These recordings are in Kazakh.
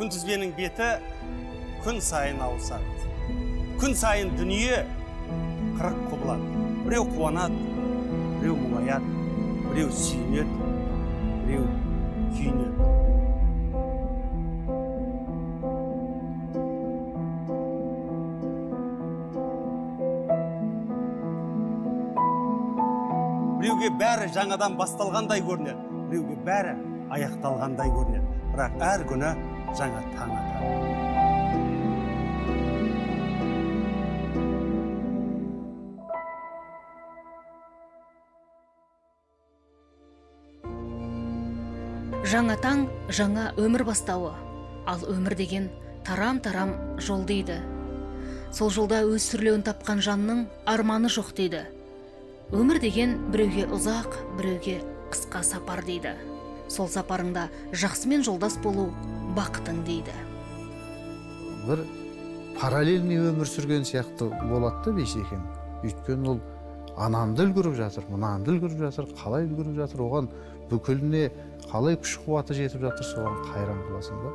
Күнтізбенің беті күн сайын ауысады. Күн сайын дүние 40 құбылады. Біреу қуанады, біреу мұңаяды, біреу сүйінеді, біреу күйінеді. Біреуге бәрі жаңадан басталғандай көрінеді, біреуге бәрі аяқталғандай көрінеді. Бірақ әр күні жаңа таң атады. Жаңа таң, жаңа өмір бастауы. Ал өмір деген тарам-тарам жол дейді. Сол жолда өз сүрлеуін тапқан жанның арманы жоқ дейді. Өмір деген біреуге ұзақ, біреуге қысқа сапар дейді. Сол сапарыңда жақсымен жолдас болу бақытың дейді. Бір параллельный өмір сүрген сияқты болады да Бейсекен. Өйткені ол ананды үлгеріп жатыр, мынанды үлгеріп жатыр, қалай үлгеріп жатыр, оған бүкіліне қалай күш қуаты жетіп жатыр, соған қайран қаласың да.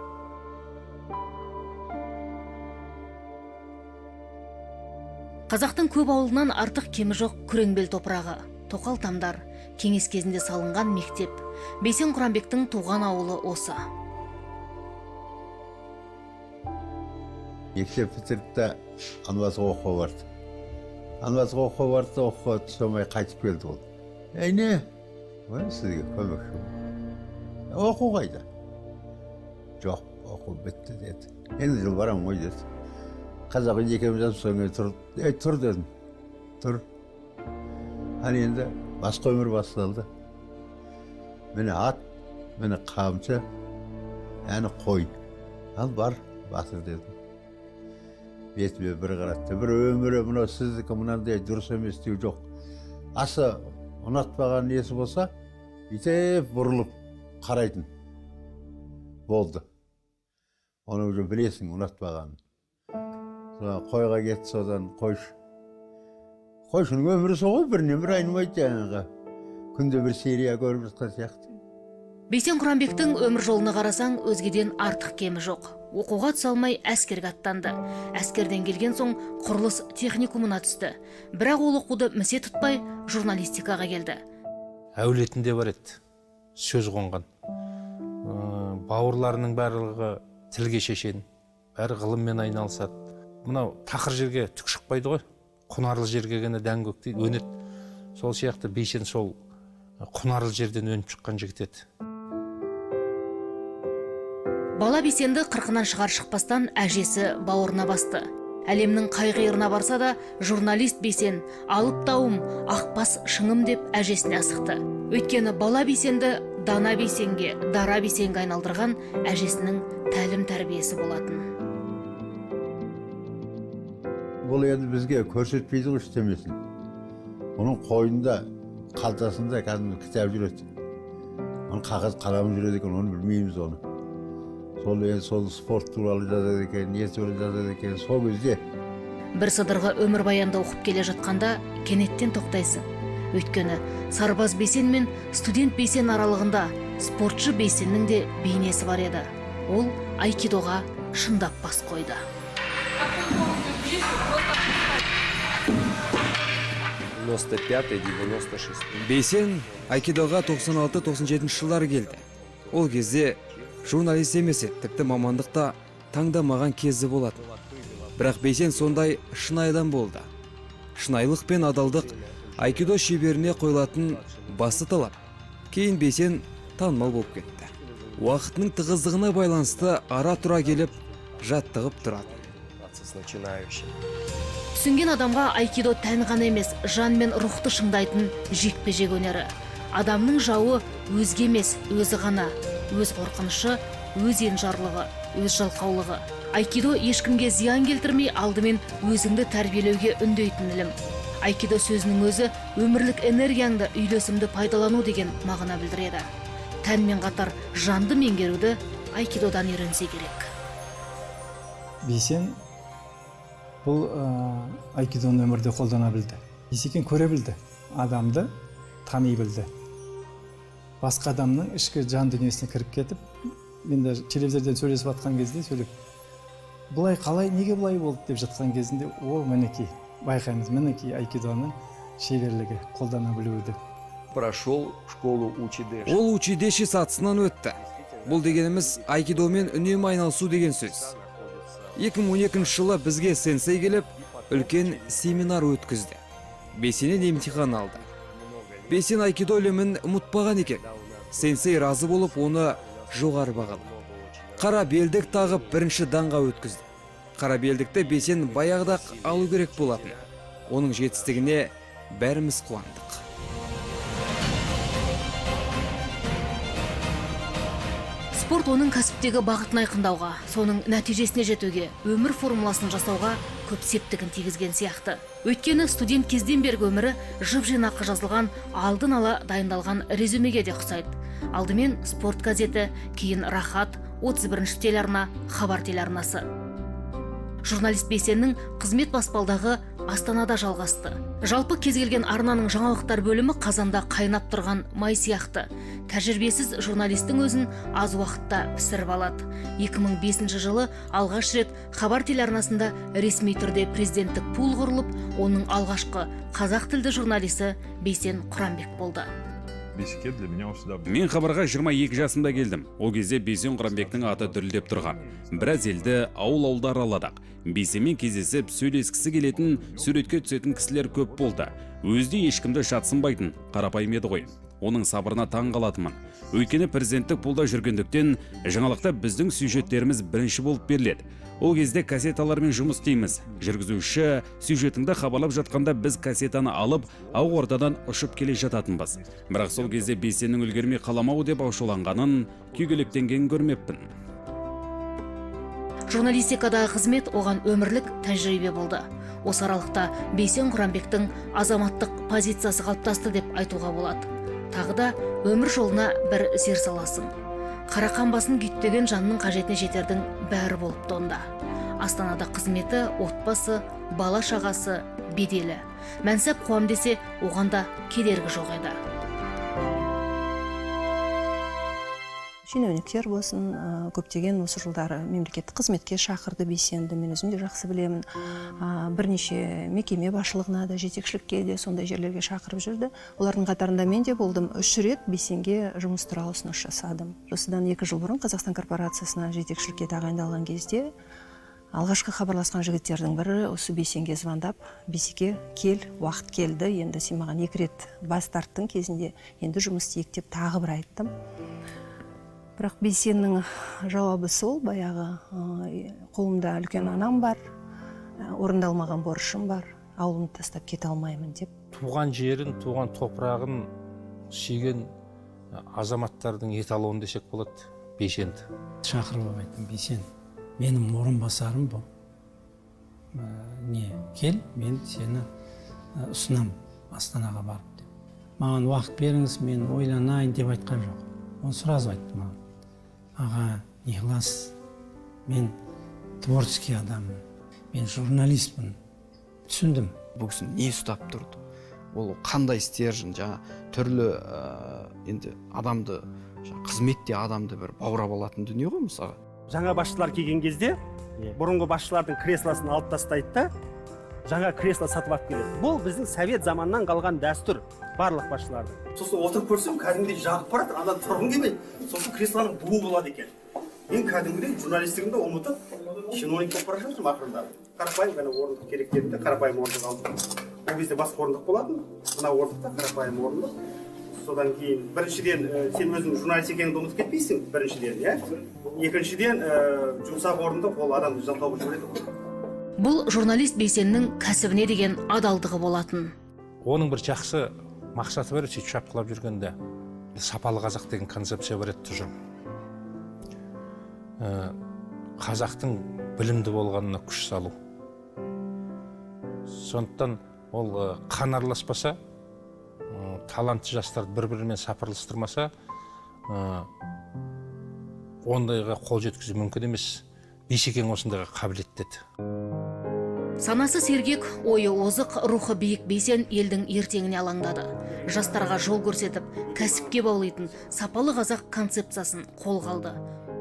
Қазақтың көп ауылынан артық кемі жоқ күреңбел топырағы, тоқал тамдар, кеңес кезінде салынған мектеп. Бейсен Құранбектің туған ауылы осы. Мектеп бітірді де Анбасыға оқуға барды. Анбасыға оқуға барды да оқуға түсе алмай қайтып келді ол. Әй не? Ой, сізге көмекші. Оқу қайда? Жоқ, оқу бітті деді. Енді жыл барамын ғой деді. Қазақ үйінде екеуміз жатып, содан кейін тұр, ей, тұр дедім. Тұр. Ал енді басқа өмір басталды. Міне ат, міне қамшы, әні қой. Ал бар, батыр дедім. Бетіме бір қаратты. Бір өмірі мынау сіздікі мынандай дұрыс емес деу жоқ. Аса ұнатпаған несі болса, бүйтіп бұрылып қарайтын болды. Оны уже білесің ұнатпағанын. Содан қойға кетті, содан қойшы. Қойшының өмірі сол ғой, бірінен бірі айнымайды жаңағы. Күнде бір серия көріп жатқан сияқты. Бейсен Құранбектің өмір жолына қарасаң, өзгеден артық кемі жоқ. Оқуға түсе алмай әскерге аттанды. Әскерден келген соң құрылыс техникумына түсті. Бірақ ол оқуды місе тұтпай журналистикаға келді. Әулетінде бар еді, сөз қонған. Бауырларының барлығы тілге шешен, бәрі ғылыммен айналысады. Мынау тақыр жерге түк шықпайды ғой, құнарлы жерге ғана дән көктейді, өнеді. Сол сияқты Бейсен сол құнарлы жерден өніп шыққан жігіт еді. Бала Бейсенді қырқынан шығар шықпастан әжесі бауырына басты. Әлемнің қай қиырына барса да журналист Бейсен алып тауым, ақбас шыңым деп әжесіне асықты. Өйткені бала Бейсенді дана Бейсенге, дара Бейсенге айналдырған әжесінің тәлім тәрбиесі болатын. Бұл енді бізге көрсетпейді ғой ештемесін. Оның қойнында, қалтасында кәдімгі кітап жүреді. Оның қағаз қаламы жүреді екен, оны білмейміз оны. Сол енді сол спорт туралы жазады екен, не туралы жазады екен, сол кезде. Бір сыдырғы өмірбаянды оқып келе жатқанда кенеттен тоқтайсың. Өйткені сарбаз Бейсен мен студент Бейсен аралығында спортшы Бейсеннің де бейнесі бар еді. Ол айкидоға шындап бас қойды. 95-96. Бейсен айкидоға 96-97 жылдары келді. Ол кезде журналист емес еді, тіпті мамандық та таңдамаған кезі болатын. Бірақ Бейсен сондай шынайы адам болды. Шынайылық пен адалдық айкидо шеберіне қойылатын басты талап. Кейін Бейсен танымал болып кетті. Уақытының тығыздығына байланысты ара-тұра келіп жаттығып тұрады. Түсінген адамға айкидо тән ғана емес, жан мен рухты шыңдайтын жекпе-жек өнері. Адамның жауы өзге емес, өзі ғана. Өз қорқынышы, өз енжарлығы, өз жалқаулығы. Айкидо ешкімге зиян келтірмей, алдымен өзіңді тәрбиелеуге үндейтін ілім. Айкидо сөзінің өзі өмірлік энергияңды үйлесімді пайдалану деген мағына білдіреді. Тәнмен қатар жанды меңгеруді айкидодан үйренсе керек. Бейсен бұл айкидоны өмірде қолдана білді. Бейсекен көре білді, адамды тани білді. Басқа адамның ішкі жан дүниесіне кіріп кетіп, Мен даже телевизорден сөйлесіп жатқан кезде сөйлеп, былай қалай, неге былай болды деп жатқан кезінде, о, мінекей, байқаймыз, мінекей, айкидоның шеберлігі, қолдана білуі деп. Прошел школу учидеши. Ол учидеши сатысынан өтті. Бұл дегеніміз айкидомен үнемі айналысу деген сөз. 2012 жылы бізге сенсей келіп, үлкен семинар өткізді. Бейсеннен емтихан алды. Бейсен айкидо ілімін ұмытпаған екен. Сенсей разы болып, оны жоғары бағалады. Қара белдік тағып, бірінші данға өткізді. Қара белдікті Бейсен баяғыда алу керек болатын. Оның жетістігіне бәріміз қуандық. Спорт оның кәсіптегі бағытын айқындауға, соның нәтижесіне жетуге, өмір формуласын жасауға көп септігін тигізген сияқты. Өйткені студент кезден бергі өмірі жып жинақы жазылған, алдын ала дайындалған резюмеге де ұқсайды. Алдымен спорт газеті, кейін Рахат, 31 телеарна, Хабар телеарнасы. Журналист Бейсеннің қызмет баспалдағы Астанада жалғасты. Жалпы кез келген арнаның жаңалықтар бөлімі қазанда қайнап тұрған май сияқты. Тәжірибесіз журналистің өзін аз уақытта пісіріп алады. 2005 жылы алғаш рет Хабар телеарнасында ресми түрде президенттік пул құрылып, оның алғашқы қазақ тілді журналисі Бейсен Құранбек болды. Бейсеке для меня он всегда был. Мен Хабарға 22 жасымда келдім. Ол кезде Бейсен Құранбектің аты дүрілдеп тұрған. Біраз елді, ауыл-ауылды араладық. Бейсенмен кездесіп, сөйлескісі келетін, суретке түсетін кісілер көп болды. Өзі де ешкімді жатсынбайтын, қарапайым еді ғой. Оның сабырына таң қалатынмын. Өйткені президенттік пулда жүргендіктен жаңалықта біздің сюжеттеріміз бірінші болып беріледі. Ол кезде кассеталармен жұмыс істейміз. Жүргізуші сюжетіңді хабарлап жатқанда біз кассетаны алып, ақ ордадан ұшып келе жататынбыз. Бірақ сол кезде Бейсеннің үлгермей қаламау деп ашуланғанын, күйгелектенгенін көрмеппін. Журналистикадағы қызмет оған өмірлік тәжірибе болды. Осы аралықта Бейсен Құранбектің азаматтық позициясы қалыптасты деп айтуға болады. Тағы да өмір жолына бір зер саласың. Қарақан басын күйттеген жанның қажетіне жетердің бәрі болыпты онда. Астанада қызметі, отбасы, бала шағасы, беделі. Мәнсап қуам десе, оған да кедергі жоқ еді. Шенеуніктер болсын, көптеген осы жылдары мемлекеттік қызметке шақырды Бейсенді, мен өзім де жақсы білемін. Бірнеше мекеме басшылығына да, жетекшілікке де сондай жерлерге шақырып жүрді. Олардың қатарында мен де болдым. 3 рет Бейсенге жұмыс туралы ұсыныс жасадым. Осыдан 2 жыл бұрын Қазақстан корпорациясына жетекшілікке тағайындалған кезде алғашқы хабарласқан жігіттердің бірі осы Бейсенге звондап, Бейсеке, кел, уақыт келді, енді сен маған 2 рет бас тарттың кезінде, енді жұмыс істейік деп тағы бір айттым. Бірақ Бейсеннің жауабы сол, баяғы, қолымда үлкен анам бар, орындалмаған борышым бар, ауылымды тастап кете алмаймын деп. Туған жерін, туған топырағын сүйген азаматтардың эталоны десек болады Бейсенді. Шақырып алып айттым, Бейсен, менің орынбасарым бұл. Не, кел, мен сені ұсынамын Астанаға барып деп. Маған уақыт беріңіз, мен ойланайын деп айтқан жоқ. Ол сразу айтты маған. Аға, не қыласыз? Мен творческий адаммын, мен журналистпін. Түсіндім. Бұл кісіні не ұстап тұрды? Ол қандай стержень, жаңа түрлі, енді адамды, жаңа қызметте адамды бір баурап алатын дүние ғой мысалға. Жаңа басшылар келген кезде бұрынғы басшылардың креслосын алып тастайды да, жаңа кресло сатып алып келеді. Бұл біздің совет заманынан қалған дәстүр барлық басшылардың. Сосын отырып көрсем, кәдімгідей жағып барады, андан тұрғым келмейді. Сосын креслоның буы болады екен. Мен кәдімгідей журналистігімді ұмытып, чиновник болып бара жатырмын ақырында. Қарапайым ғана орындық керек дедім де, қарапайым орындық алдым. Ол кезде басқа орындық болатын, мына орындықта қарапайым орындық. Содан кейін біріншіден, сен өзің журналист екеніңді ұмытып кетпейсің, біріншіден, иә? Екіншіден, жұмсақ орындық ол адамды жалқау қылып жібереді ғой. Бұл журналист Бейсеннің кәсібіне деген адалдығы болатын. Оның бір жақсы мақсаты бар еді, сөйтіп шапқылап жүргенде. Сапалы қазақ деген концепция бар еді тұжырым. Қазақтың білімді болғанына күш салу. Сондықтан ол, қан араласпаса, талантты жастарды бір-бірімен сапырылыстырмаса, ондайға қол жеткізу мүмкін емес. Бейсекең осындайға қабілетті еді. Санасы сергек, ойы озық, рухы биік Бейсен елдің ертеңіне алаңдады. Жастарға жол көрсетіп, кәсіпке баулитын сапалы қазақ концепциясын қолға алды.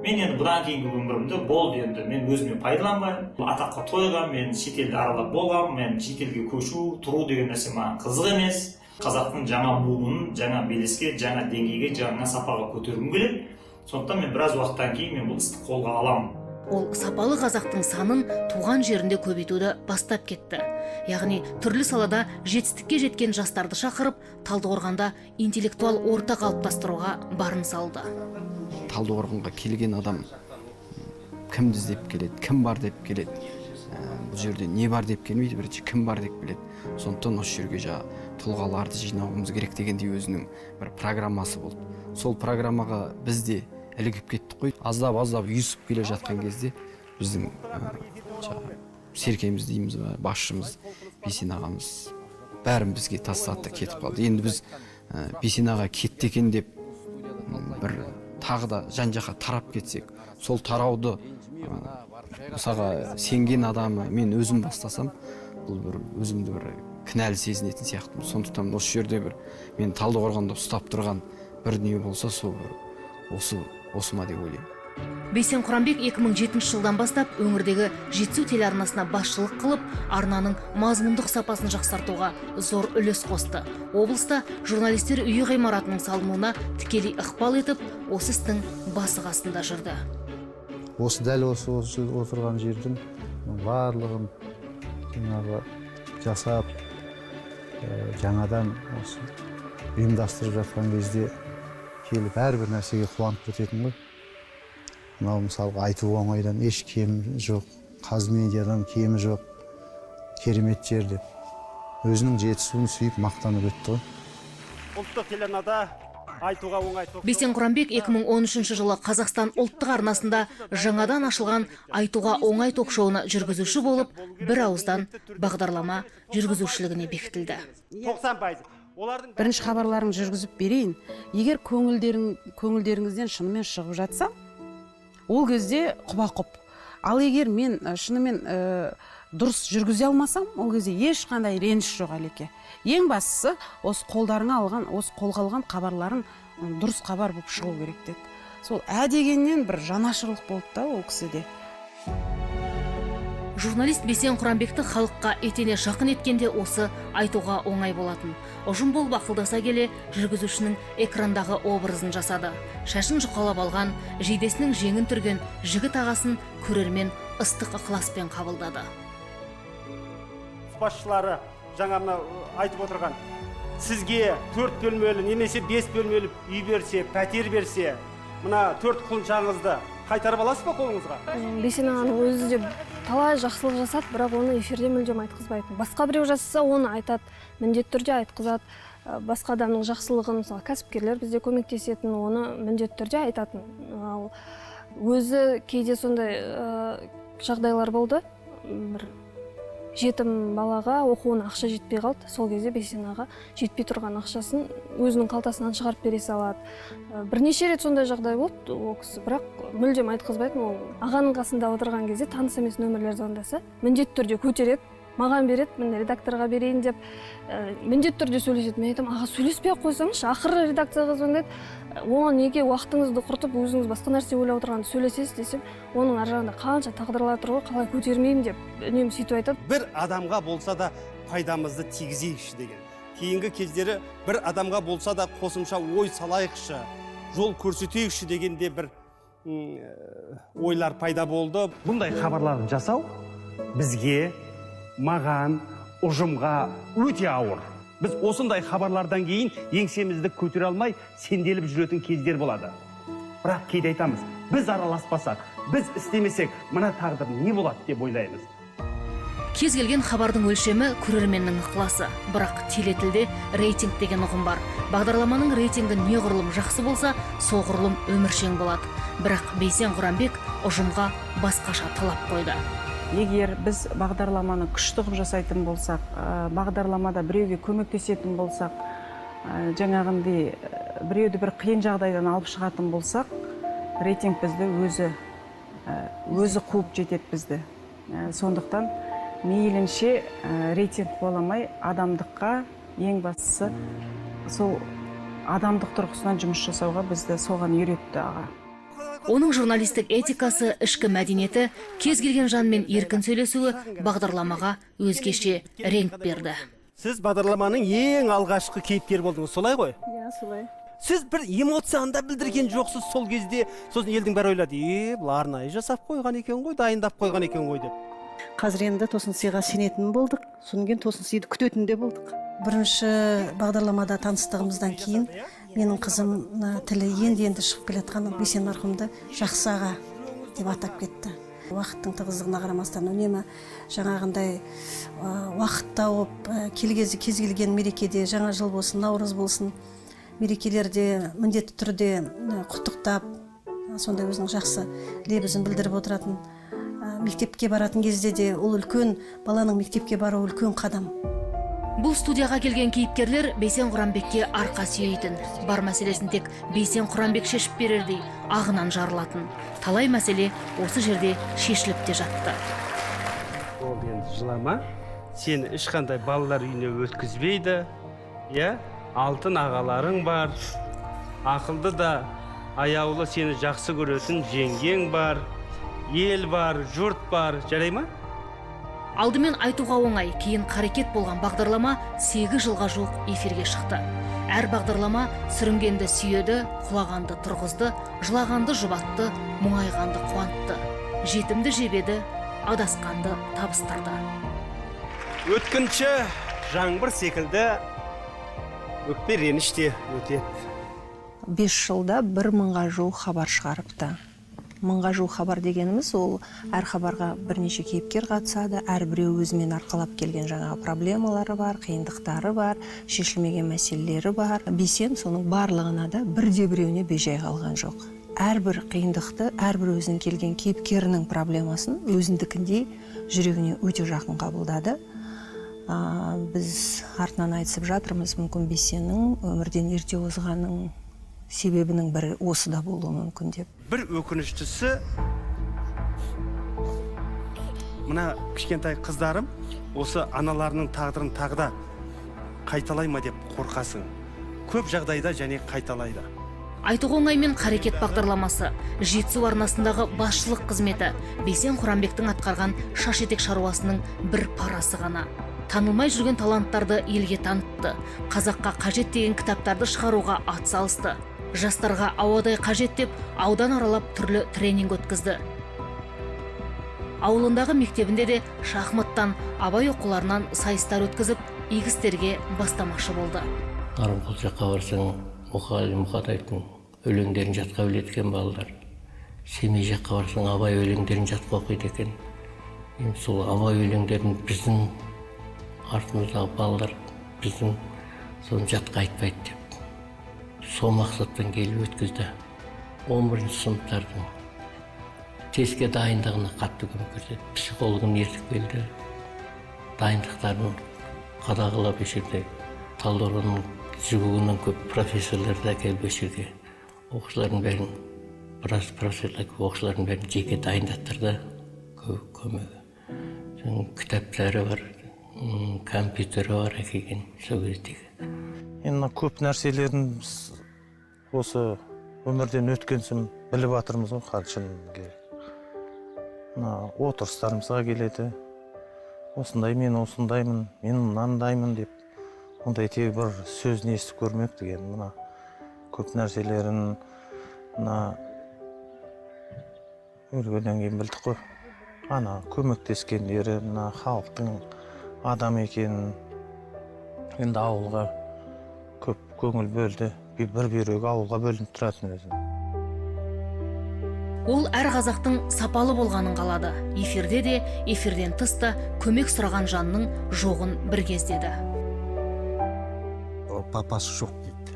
Мен енді бұдан кейінгі өмірімді, болды енді, мен өзіме пайдаланбаймын, атаққа тойғанмын, мен шетелді аралап болғанмын, мен шетелге көшу, тұру деген нәрсе маған қызық емес. Қазақтың жаңа буынын жаңа белеске, жаңа деңгейге, жаңа сапаға көтергім келеді. Сондықтан мен біраз уақыттан кейін мен бұл істі қолға аламын. Ол сапалы қазақтың санын туған жерінде көбейтуді бастап кетті. Яғни түрлі салада жетістікке жеткен жастарды шақырып, Талдықорғанда интеллектуал орта қалыптастыруға барын салды. Талдықорғанға келген адам кімді іздеп келеді, кім бар деп келеді? Бұл жерде не бар деп келмейді, бірінші кім бар деп келеді. Сондықтан осы жерге жаңағы тұлғаларды жинауымыз керек дегендей өзінің бір программасы болды. Сол программаға біз де ілігіп кеттік қой. Аздап аздап ұйысып келе жатқан кезде біздің жаңағы серкеміз дейміз ба, басшымыз Бейсен ағамыз бәрін бізге тастады да кетіп қалды. Енді біз Бейсен аға кетті екен деп бір тағы да жан жаққа тарап кетсек, сол тарауды мысалға сенген адамы мен өзім бастасам, бұл бір өзімді бір кінәлі сезінетін сияқтымын. Сондықтан осы жерде бір мен Талдықорғанда ұстап тұрған бір дүние болса, сол бір осы ма деп ойлаймын. Бейсен Құранбек 2007 жылдан бастап өңірдегі Жетісу телеарнасына басшылық қылып, арнаның мазмұндық сапасын жақсартуға зор үлес қосты. Облыста журналистер үйі ғимаратының салынуына тікелей ықпал етіп, осы істің басы қасында жүрді. Осы дәл осы отырған жердің барлығын жаңағы жасап, жаңадан осы ұйымдастырып жатқан кезде келіп әрбір нәрсеге қуанып кететін ғой. Мынау мысалға айтуға оңайдан еш кемі жоқ, Қазмедиадан кемі жоқ, керемет жер деп өзінің Жетісуын сүйіп мақтанып өтті ғой. Ұлттық телеарнада айтуға оңай ток Бейсен Құранбек 2013 жылы Қазақстан ұлттық арнасында жаңадан ашылған «Айтуға оңай» ток шоуына жүргізуші болып, бір ауыздан бағдарлама жүргізушілігіне бекітілді. 90% олардың. Бірінші хабарларын жүргізіп берейін. Егер көңілдеріңізден шынымен шығып жатса, ол кезде құба құп. Ал егер мен шынымен дұрыс жүргізе алмасам, ол кезде ешқандай реніш жоқ, Әлеке. Ең бастысы осы қолдарыңа алған, осы қолға алған хабарларың дұрыс хабар болып шығу керек деді. Сол ә дегеннен бір жанашырлық болды да ол кісіде. Журналист Бейсен Құранбекті халыққа етене жақын еткенде осы айтуға оңай болатын. Ұжым болып ақылдаса келе, жүргізушінің экрандағы образын жасады. Шашын жұқалап алған, жейдесінің жеңін түрген жігіт ағасын көрермен ыстық ықыласпен қабылдады. Басшылары жаңа мына айтып отырған, сізге төрт бөлмелі немесе бес бөлмелі үй берсе, пәтер берсе, мына төрт құлыншағыңызды қайтарып аласыз ба қолыңызға? Бейсен ағаның өзі де талай жақсылық жасады, бірақ оны эфирде мүлдем айтқызбайтын. Басқа біреу жасаса, оны айтады, міндетті түрде айтқызады. Басқа адамның жақсылығын, мысалы, кәсіпкерлер бізде көмектесетін, оны міндетті түрде айтатын. Ал өзі кейде сондай жағдайлар болды, бір жетім балаға оқуына ақша жетпей қалды. Сол кезде Бейсен аға жетпей тұрған ақшасын өзінің қалтасынан шығарып бере салады. Бірнеше рет сондай жағдай болды. Ол кісі бірақ мүлдем айтқызбайтын. Ол ағаның қасында отырған кезде таныс емес нөмірлер звондаса, міндетті түрде көтереді, маған береді, міне, редакторға берейін деп. Міндетті түрде сөйлеседі. Мен айтамын: «Аға, сөйлеспей ақ қойсаңызшы, ақыры редакцияға звондайды. Оған неге уақытыңызды құртып, өзіңіз басқа нәрсе ойлап отырғанда сөйлесесіз?» десем, «Оның ар жағында қанша тағдырлар тұр ғой, қалай көтермеймін?» деп үнемі сөйтіп айтады. Бір адамға болса да пайдамызды тигізейікші деген. Кейінгі кездері бір адамға болса да қосымша ой салайықшы, жол көрсетейікші дегенде бір ойлар пайда болды. Бұндай хабарларды жасау бізге, маған, ұжымға өте ауыр. Біз осындай хабарлардан кейін еңсемізді көтере алмай, сенделіп жүретін кездер болады. Бірақ кейде айтамыз: біз араласпасақ, біз істемесек, мына тағдыр не болады деп ойлаймыз. Кез келген хабардың өлшемі – көрерменнің ықыласы. Бірақ телетілде рейтинг деген ұғым бар. Бағдарламаның рейтингі неғұрлым жақсы болса, соғұрлым өміршең болады. Бірақ Бейсен Құранбек ұжымға басқаша талап қойды. Егер біз бағдарламаны күшті қылып жасайтын болсақ, бағдарламада біреуге көмектесетін болсақ, жаңағындай біреуді бір қиын жағдайдан алып шығатын болсақ, рейтинг бізді өзі қуып жетеді бізді. Сондықтан мейлінше рейтинг қуаламай, адамдыққа, ең бастысы сол адамдық тұрғысынан жұмыс жасауға бізді соған үйретті аға. Оның журналистік этикасы, ішкі мәдениеті, кез келген жанмен еркін сөйлесуі бағдарламаға өзгеше реңк берді. Сіз бағдарламаның ең алғашқы кейіпкері болдыңыз, солай ғой? Иә, солай. Сіз бір эмоцияны да білдірген жоқсыз сол кезде. Сосын елдің бәрі ойлады: е, бұл арнайы жасап қойған екен ғой, дайындап қойған екен ғой деп. Қазір енді тосын сыйға сенетін болдық, содан кейін тосын сыйды күтетін де болдық. Бірінші бағдарламада таныстығымыздан кейін менің қызым, мына тілі енді-енді шығып келе жатқан Бейсен марқұмды жақсы аға деп атап кетті. Уақыттың тығыздығына қарамастан үнемі жаңағындай уақыт тауып, кез келген мерекеде, жаңа жыл болсын, наурыз болсын, мерекелерде міндетті түрде құттықтап, сондай өзінің жақсы лебізін білдіріп отыратын. Мектепке баратын кезде де, ол үлкен баланың мектепке баруы үлкен қадам. Бұл студияға келген кейіпкерлер Бейсен Құранбекке арқа сүйейтін. Бар мәселесін тек Бейсен Құранбек шешіп берердей ағынан жарылатын. Талай мәселе осы жерде шешіліп те жатты. Болды енді, жылама. Сені ешқандай балалар үйіне өткізбейді. Иә, алтын ағаларың бар. Ақылды да аяулы, сені жақсы көретін жеңгең бар. Ел бар, жұрт бар. Жарай ма? Алдымен айтуға оңай, кейін қарекет болған бағдарлама 8 жылға жуық эфирге шықты. Әр бағдарлама сүрінгенді сүйеді, құлағанды тұрғызды, жылағанды жұбатты, мұңайғанды қуантты. Жетімді жебеді, адасқанды табыстырды. Өткінші жаңбыр секілді өкпе реніш те өтеді. 5 жылда 1000-ға жуық хабар шығарыпты. 1000-ға жуық хабар дегеніміз, ол әр хабарға бірнеше кейіпкер қатысады, әрбіреу өзімен арқалап келген жаңағы проблемалары бар, қиындықтары бар, шешілмеген мәселелері бар. Бейсен соның барлығына да бірде біреуіне бейжай қалған жоқ. Әрбір қиындықты, әрбір өзінің келген кейіпкерінің проблемасын өзіндікіндей жүрегіне өте жақын қабылдады. Біз артынан айтысып жатырмыз, мүмкін Бейсеннің өмірден ерте озғанның себебінің бірі осы да болуы мүмкін деп. Бір өкініштісі, мына кішкентай қыздарым осы аналарының тағдырын тағы да қайталай ма деп қорқасың. Көп жағдайда және қайталайды. Айтуға оңаймен қарекет бағдарламасы, Жетісу арнасындағы басшылық қызметі Бейсен Құранбектің атқарған шаш етек шаруасының бір парасы ғана. Танылмай жүрген таланттарды елге танытты. Қазаққа қажет деген кітаптарды шығаруға ат салысты. Жастарға ауадай қажет деп аудан аралап түрлі тренинг өткізді. Ауылындағы мектебінде де шахматтан, Абай оқуларынан сайыстар өткізіп, игі істерге бастамашы болды. Нарынқол жаққа барсаң, Мұқағали Мұқатаевтың өлеңдерін жатқа біледі екен балалар. Семей жаққа барсаң, Абай өлеңдерін жатқа оқиды екен. Енді сол Абай өлеңдерін біздің артымыздағы балалар біздің соны жатқа айтпайды деп. Сол мақсаттан келіп өткізді. 11 сыныптардың тестке дайындығына қатты көмек көрсетті. Психологын ертіп келді. Дайындықтарын қадағалап осы жерде. Талдықорғанның ЖГУ-нан көп профессорларды әкеліп осы жерге. Оқушылардың бәрін, біраз профессорлар оқушылардың бәрін жеке дайындаттырды. Көмегі. Соның кітаптары бар, компьютері бар әкелген сол кездегі. Енді мына көп нәрселерін біз осы өмірден өткен соң біліп жатырмыз ғой, қазір шыны керек. Мына отырыстарымызға келеді. Осындай мен осындаймын, мен мынандаймын деп. Ондай тегі бір сөзін естіп көрмепті енді. Мына көп нәрселерін мына өлгеннен кейін білдік қой. Ана көмектескендері, мына халықтың адам екенін, енді ауылға көп көңіл бөлді. Бір бүйрегі ауылға бөлініп тұратын өзі. Ол әр қазақтың сапалы болғанын қалады. Эфирде де, эфирден тыс та көмек сұраған жанның жоғын бір кездеді. Папасы жоқ дейді.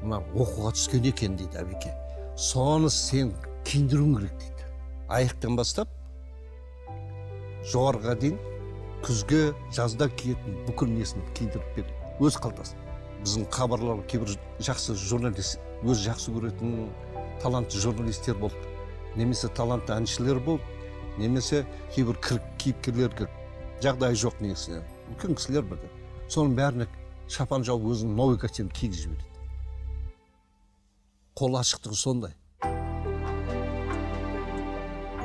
Мына оқуға түскен екен дейді әбеке. Соны сен киіндіруің керек дейді. Аяқтан бастап жоғарыға дейін күзге, жазда киетін бүкіл несін киіндіріп берді. Өз қалтасын. Біздің хабарлар кейбір жақсы журналист, өз жақсы көретін талантты журналистер болды. Немесе талантты әншілер болды, немесе кейбір кейіпкерлер кіріп, жағдайы жоқ негізінен. Үлкен кісілер бірді. Соның бәріне шапан жауып өзінің новый костюм кигізіп жібереді. Қол ашықтығы сондай.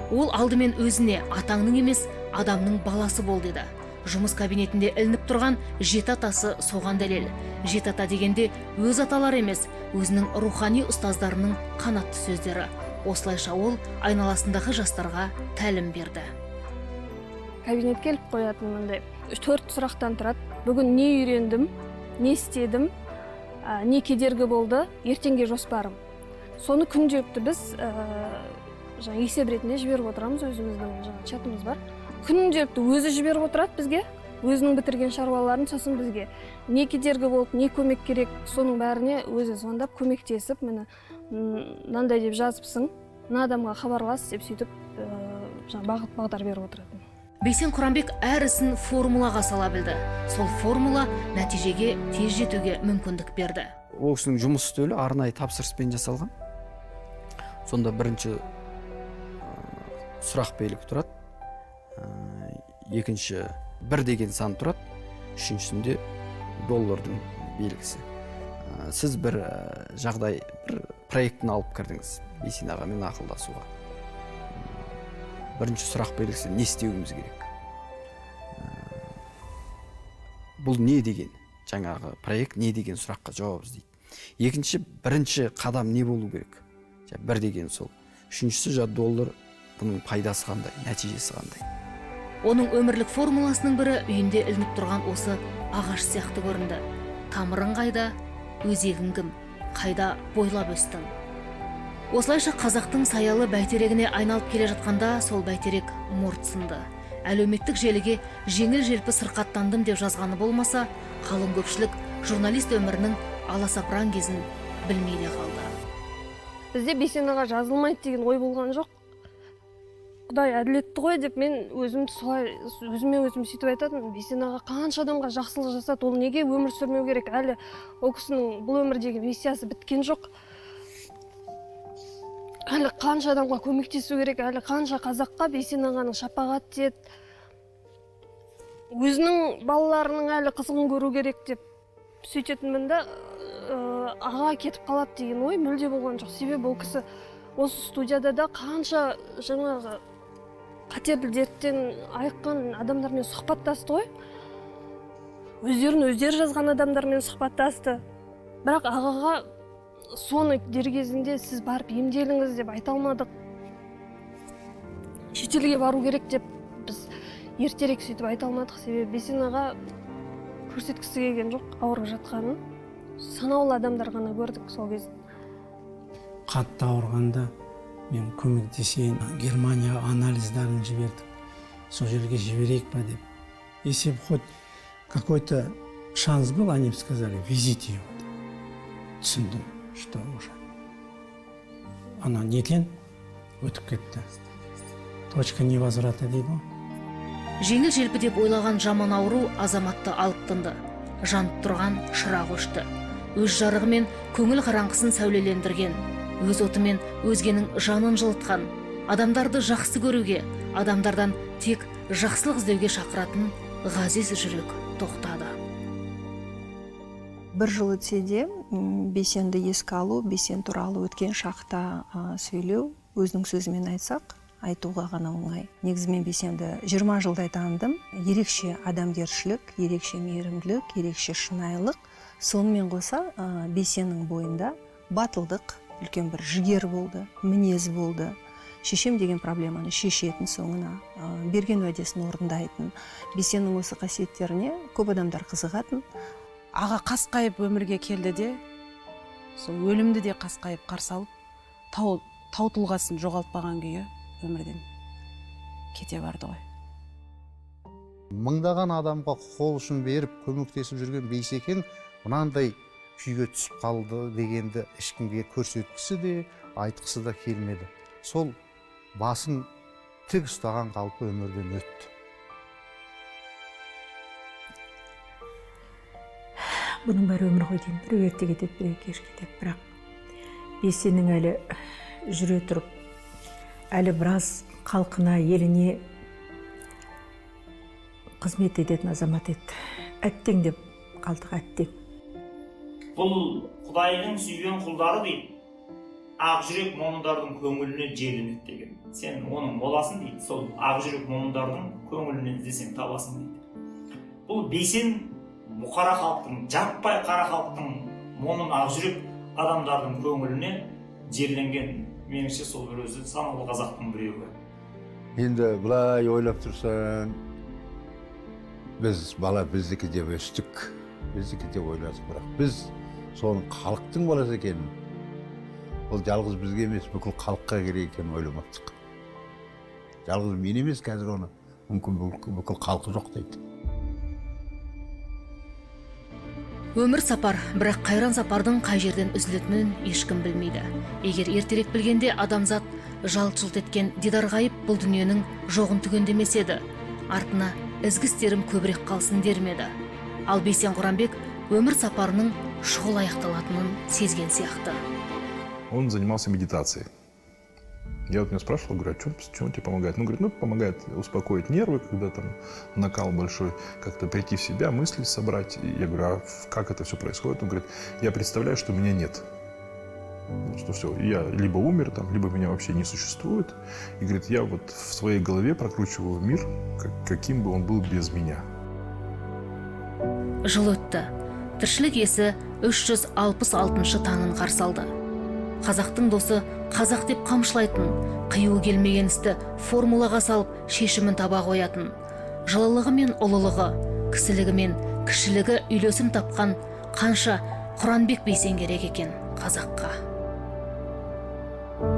Ол алдымен өзіне атаңның емес, адамның баласы бол деді. Жұмыс кабинетінде ілініп тұрған жеті атасы соған дәлел. Жеті ата дегенде өз аталары емес, өзінің рухани ұстаздарының қанатты сөздері. Осылайша ол айналасындағы жастарға тәлім берді. Кабинетке іліп қоятын мындай 4 сұрақтан тұрады. Бүгін не үйрендім, не істедім, не кедергі болды, ертеңге жоспарым. Соны күнделікті біз жаңа есеп ретінде жіберіп отырамыз, өзіміздің жаңа чатымыз бар. Күнделікті өзі жіберіп отырады бізге, өзінің бітірген шаруаларын, сосын бізге не кедергі болды, не көмек керек, соның бәріне өзі звондап көмектесіп, міне мынандай деп жазыпсың, мына адамға хабарлас деп сөйтіп жаңа бағыт бағдар беріп отыратын. Бейсен Құранбек әр ісін формулаға сала білді. Сол формула нәтижеге тез жетуге мүмкіндік берді. Ол кісінің жұмыс үстелі арнайы тапсырыспен жасалған. Сонда бірінші сұрақ белгі тұрады, екінші бір деген сан тұрады, үшіншісінде доллардың белгісі. Сіз бір жағдай, бір проектін алып кірдіңіз Бейсен ағамен ақылдасуға. Бірінші сұрақ белгісі не істеуіміз керек? Бұл не деген? Жаңағы проект не деген сұраққа жауап іздейді. Екінші, бірінші қадам не болу керек? Бір деген сол. Үшіншісі жа доллар, бұның пайдасы қандай, нәтижесі қандай? Оның өмірлік формуласының бірі үйінде ілініп тұрған осы ағаш сияқты көрінді. Тамырың қайда, өзегің кім, қайда бойлап өстің? Осылайша қазақтың саялы бәйтерегіне айналып келе жатқанда сол бәйтерек морт сынды. Әлеуметтік желіге жеңіл желпі сырқаттандым деп жазғаны болмаса, қалың көпшілік журналист өмірінің аласапыран кезін білмей де қалды. Бізде Бейсен аға жазылмайды деген ой болған жоқ. Құдай әділетті ғой деп мен өзім солай, өзіме өзім сөйтіп айтатынмын. Бейсен аға қанша адамға жақсылық жасады, ол неге өмір сүрмеу керек? Әлі ол кісінің бұл өмірдегі миссиясы біткен жоқ. Әлі қанша адамға көмектесу керек, әлі қанша қазаққа Бейсен ағаның шапағаты тиеді. Өзінің балаларының әлі қызығын көру керек деп сөйтетінмін да, аға кетіп қалады деген ой мүлде болған жоқ. Себебі ол кісі осы студияда да қанша жаңағы қатерлі дерттен айыққан адамдармен сұхбаттасты ғой. Өздерін өздері жазған адамдармен сұхбаттасты. Бірақ ағаға соны дер кезінде сіз барып емделіңіз деп айта алмадық. Шетелге бару керек деп біз ертерек сөйтіп айта алмадық. Себебі Бейсен аға көрсеткісі келген жоқ ауырып жатқанын. Санаулы адамдар ғана көрдік сол кезде. Қатты ауырғанда мен көмектесейін, Германияға анализдарын жібердік, сол жерге жіберейік па деп. Если бы хоть какой-то шанс был, они бы сказали, везите его. Түсіндім, что уже ана неден өтіп кетті. Точка невозврата дейді ғой. Жеңіл желпі деп ойлаған жаман ауру азаматты алып тынды. Жанып тұрған шырақ өшті. Өз жарығымен көңіл қараңғысын сәулелендірген, өз отымен өзгенің жанын жылытқан, адамдарды жақсы көруге, адамдардан тек жақсылық іздеуге шақыратын ғазиз жүрек тоқтады. Бір жыл өтсе де Бейсенді еске алу, Бейсен туралы өткен шақта сөйлеу, өзінің сөзімен айтсақ, айтуға ғана оңай. Негізі мен Бейсенді 20 жылдай таныдым. Ерекше адамгершілік, ерекше мейірімділік, ерекше шынайылық. Сонымен қоса Бейсеннің бойында батылдық, үлкен бір жігер болды, мінез болды. Шешем деген проблеманы шешетін, соңына берген уәдесін орындайтын. Бейсеннің осы қасиеттеріне көп адамдар қызығатын. Аға қасқайып өмірге келді де, сол өлімді де қасқайып қарсы алып, тау тұлғасын жоғалтпаған күйі өмірден кете барды ғой. Мыңдаған адамға қол ұшын беріп көмектесіп жүрген Бейсекең мынандай күйге түсіп қалды дегенді ешкімге көрсеткісі де, айтқысы да келмеді. Сол басын тік ұстаған қалпы өмірден өтті. Бұның бәрі өмір ғой деймін. Біреу ерте кетеді, біреу кеш кетеді. Бірақ Бейсеннің әлі жүре тұрып, әлі біраз халқына, еліне қызмет ететін азамат еді. Әттең деп қалдық, әттең. Бұл Құдайдың сүйген құлдары дейді. Ақ жүрек момындардың көңіліне жерленеді деген. Сен оның моласын дейді, сол ақ жүрек момындардың көңілінен іздесең табасың дейді. Бұл Бейсен бұқара халықтың, жаппай қара халықтың, момын ақ жүрек адамдардың көңіліне жерленген, меніңше, сол бір өзі санаулы қазақтың біреуі. Енді былай ойлап тұрсаң, біз бала біздікі деп өстік, біздікі деп ойладық, бірақ біз соның халықтың баласы екенін, ол жалғыз бізге емес, бүкіл халыққа керек екенін ойламаптық. Жалғыз мен емес, қазір оны мүмкін бүкіл халқы жоқ дейді. Өмір сапар, бірақ қайран сапардың қай жерден үзілетінін ешкім білмейді. Егер ертерек білгенде, адамзат жалт-жұлт еткен дидар ғайып бұл дүниенің жоғын түгендемес еді. Артына ізгі істерім көбірек қалсын дер ме еді. Ал Бейсен Құранбек өмір сапарының шұғыл аяқталатынын сезген сияқты. Он занимался медитацией. Я вот меня спрашивал, говорю: а чем тебе помогает? Ну, говорит, ну, помогает успокоить нервы, когда там накал большой, как-то прийти в себя, мысли собрать. И я говорю: а как это все происходит? Он говорит: я представляю, что меня нет. Ну, что все, я либо умер там, либо меня вообще не существует. И говорит, я вот в своей голове прокручиваю мир, каким бы он был без меня. Жыл өтті. Тіршілік иесі 366-шы таңын қарсы алды. Қазақтың досы қазақ деп қамшылайтын, қиюы келмеген істі формулаға салып шешімін таба қоятын, жылылығы мен ұлылығы, кісілігі мен кішілігі үйлесім тапқан қанша Құранбек Бейсен керек екен қазаққа.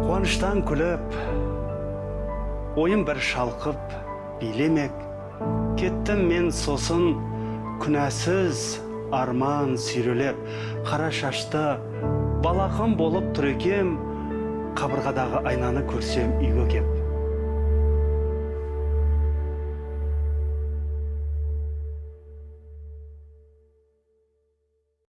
Қуаныштан күліп, ойым бір шалқып, билемек кеттім мен, сосын күнәсіз арман сүйрелеп, қара шашты балақын болып тұр екем, қабырғадағы айнаны көрсем, үйге кеп.